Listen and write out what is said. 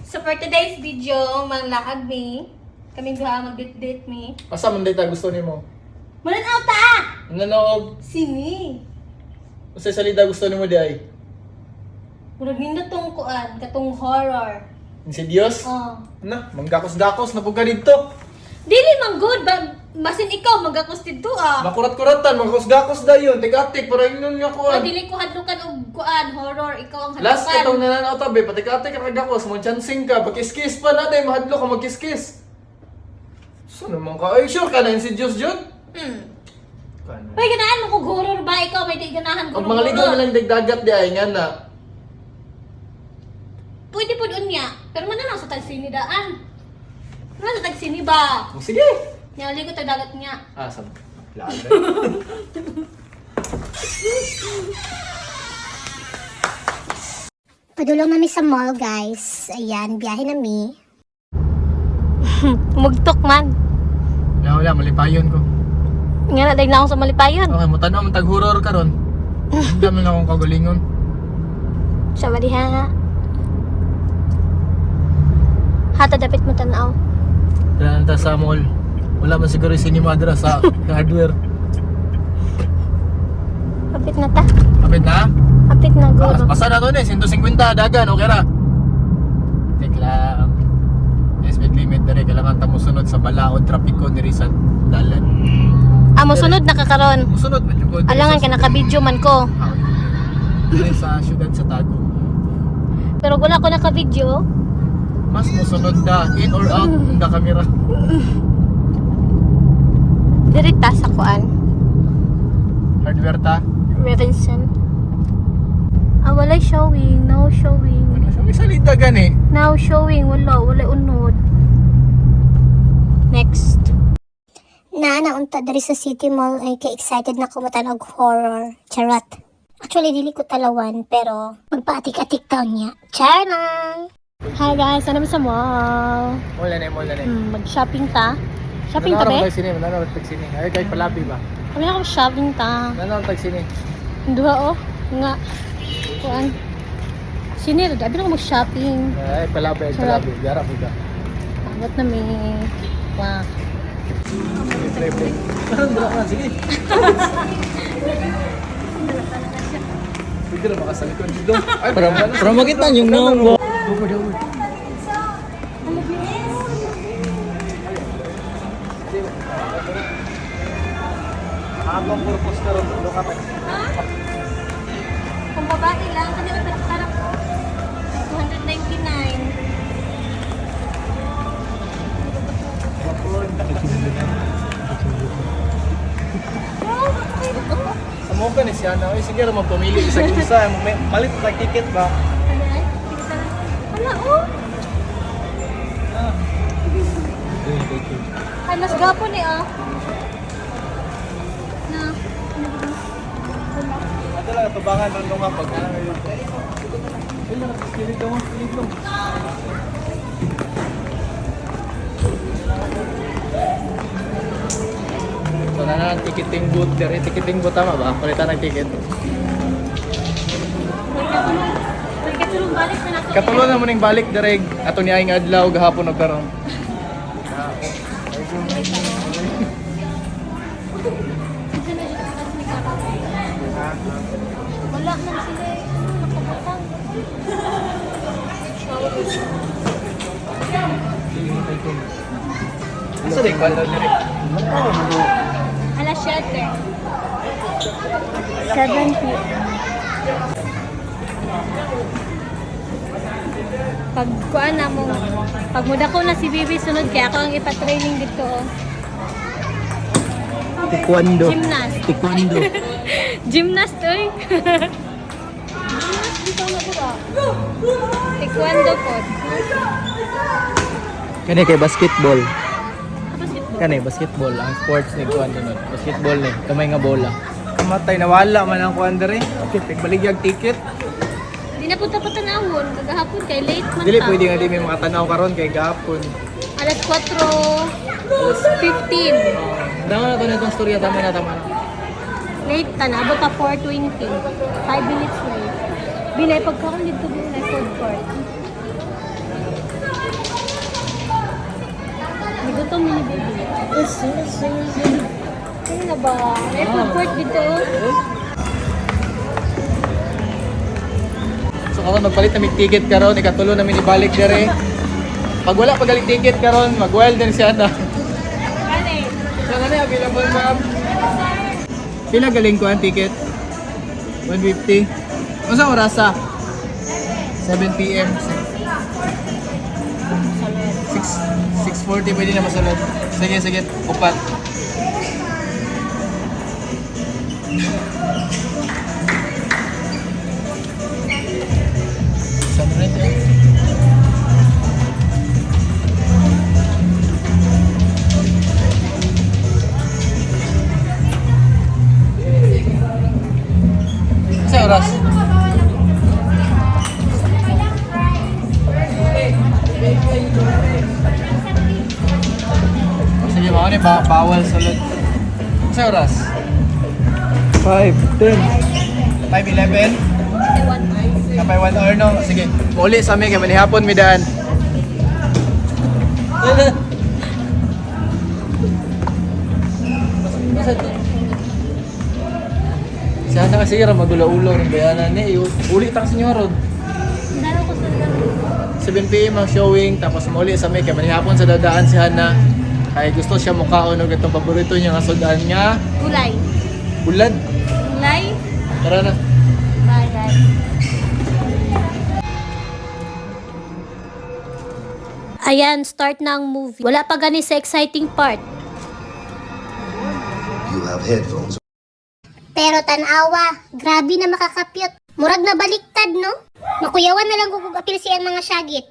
So for today's video, manglaag mi. Kami duha mag-date mi. Asa man data gusto nimo? Mananaw ta! Nanoog. Sini. Unsay salida gusto nimo di ay? Murag nindot tong kuan, katong horror. Insidious? Oh. Na, manggakos-gakos na pud ka didto. Dili man good ba masin ikaw magakos didto ah. Makurat-kuratan, manggakos-gakos dayon, tik-atik para ingon nga Ah, kuan. dili ko hadlukan og kuan horror, ikaw ang hadlukan. Last katong nananaw ta be, patik-atik ka kagakos, mo chancing ka, pagkiskis pa na day mahadlo ka magkiskis. So naman ka, ay sure ka na insidious jud? Uy, ganahan mo kog horror ba ikaw may di ganahan ko Og mga ligaw na lang dagat di ay nga na. Pwede pud unya, pero mananaw sa tagsini daan. Mananaw sa tagsini ba? Oh, sige. Nya ligo tag dagat niya. Ah, sa laga. Padulong nami sa mall, guys. Ayan, biyahe nami. Mugtok man. Wala, wala, malipayon ko. Nga na dahil na akong sa malipayon. Okay, mo tan-aw man tag-horror karon. Ang dami na akong kagalingon. Sa baliha. Hata dapit mo tanaw. Wala na ta sa mall. Wala man siguro yung cinema dira sa hardware. Kapit na ta. Kapit na? Kapit na Ah, guro. basta na to ni, 150 dagan, okay ra. Tek lang. Speed limit diri kailangan ta mosunod sa balaod trapiko diri sa dalan. Ah, mosunod na ka karon. Mosunod man jud ko. Diri Alangan sa- ka naka-video man ko. Ah, diri sa syudad sa Tago. Pero wala ko naka-video. Mas mosunod ta in or out the camera. Diri ta sa kuan. Hardware ta. Revenson. Ah, walay showing. No showing. Ano siya? May salida gani. Now showing. Wala. Walay unod. Next. Na naunta diri sa City Mall ay kay excited na ko matan-og horror. Charot. Actually, dili ko talawan, pero magpaatik-atik taon niya. Char lang! Hi guys, ano sa mall? Wala na, wala na. Mag-shopping ta. Shopping ta be? Tag sine, nanonood tag sine. Ay kay palabi ba? Kami ako shopping ta. Nanonood tag sine. Duha oh. Nga. Kuan. Sinir, gabi na ako mag-shopping. Ay palabi, ay Sarap. palabi. Yara po ka. Abot na may. Wow. Play, play. Karon dala ka, sige. Pwede na makasalikod dito. Ay, Para, para makita yung naong mo. Over, over. Habang purpose karon, ano ka pa? Kung babae lang, kanila parang parang 299. Sa mo ka ni siya na, ay sige ra magpamili isa isa, malit tag ticket ba? Ano ay? Sige tara. Hala oh. Ay, mas gapo ni ah. Na. Ato lang tubangan ron nga pag ana ngayon. Ay, nakakilig ka mo, kilig mo. So na ang ticketing booth dere, ticketing booth tama ba? Palitan ng ticket. May katulong balik na nato. Katulo na mo ning balik dere ato ni aing adlaw gahapon og karon. Wala man sila eh. Ano, nakabutang. Asa day kwalo dere? Alas 7. 7 p.m. Pag kuan na mo, pag muda ko na si Bibi sunod kaya ako ang ipa-training dito. Oh. Taekwondo. Gymnast. Taekwondo. Gymnast oy. Gymnast dito na ba? Taekwondo po. Kani kay basketball. Ah, basketball. Kani basketball ang sports ni kuan dunod. Basketball ni kamay nga bola. Kamatay nawala man ang kuan dere. Okay, baligyag ticket. Di na punta pa tanawon kagahapon kay late man Dili ta. pwede nga di may mga tanaw karon kay gahapon. Alas 4:15. Tama na to na itong storya tama na tama na. Late ta na, abot ta 4:20. 5 minutes late. Binay pagkaon dito binay food court. Ano na ba? May food court dito, oh. So karon magpalit na mig ticket karon, ikatulo na ibalik dire. Pag wala pa galing ticket karon, mag-wild din siya na. So ano na available, ma'am? Pila galing ko ang ticket? 150. Unsa oras sa? 7 PM. 6 6:40 pwede na masulod. Sige, sige, upat. Sa rin eh. Sa oras? Sige, mga ni ba bawal sulod. Sa oras? 5, 10. 5:11? Kapay 1 hour, no? Sige, uli sa amin kay manihapon mi daan. Sana kasi ra magula-ulo rin bayanan ni. Uli tang sinyo ron. Dalo ko sa 7 p.m. ang showing, tapos muli sa amin kay manihapon sa dadaan si Hana. Ay gusto siya mukaon og itong paborito niya nga sudan nga Gulay. bulad. Gulay? Tara na. Bye, bye. Ayan, start na ang movie. Wala pa gani sa exciting part. You have headphones Pero tanawa, grabe na makakapyot. Murag na baliktad, no? Makuyawan na lang kung apil siyang mga syagit.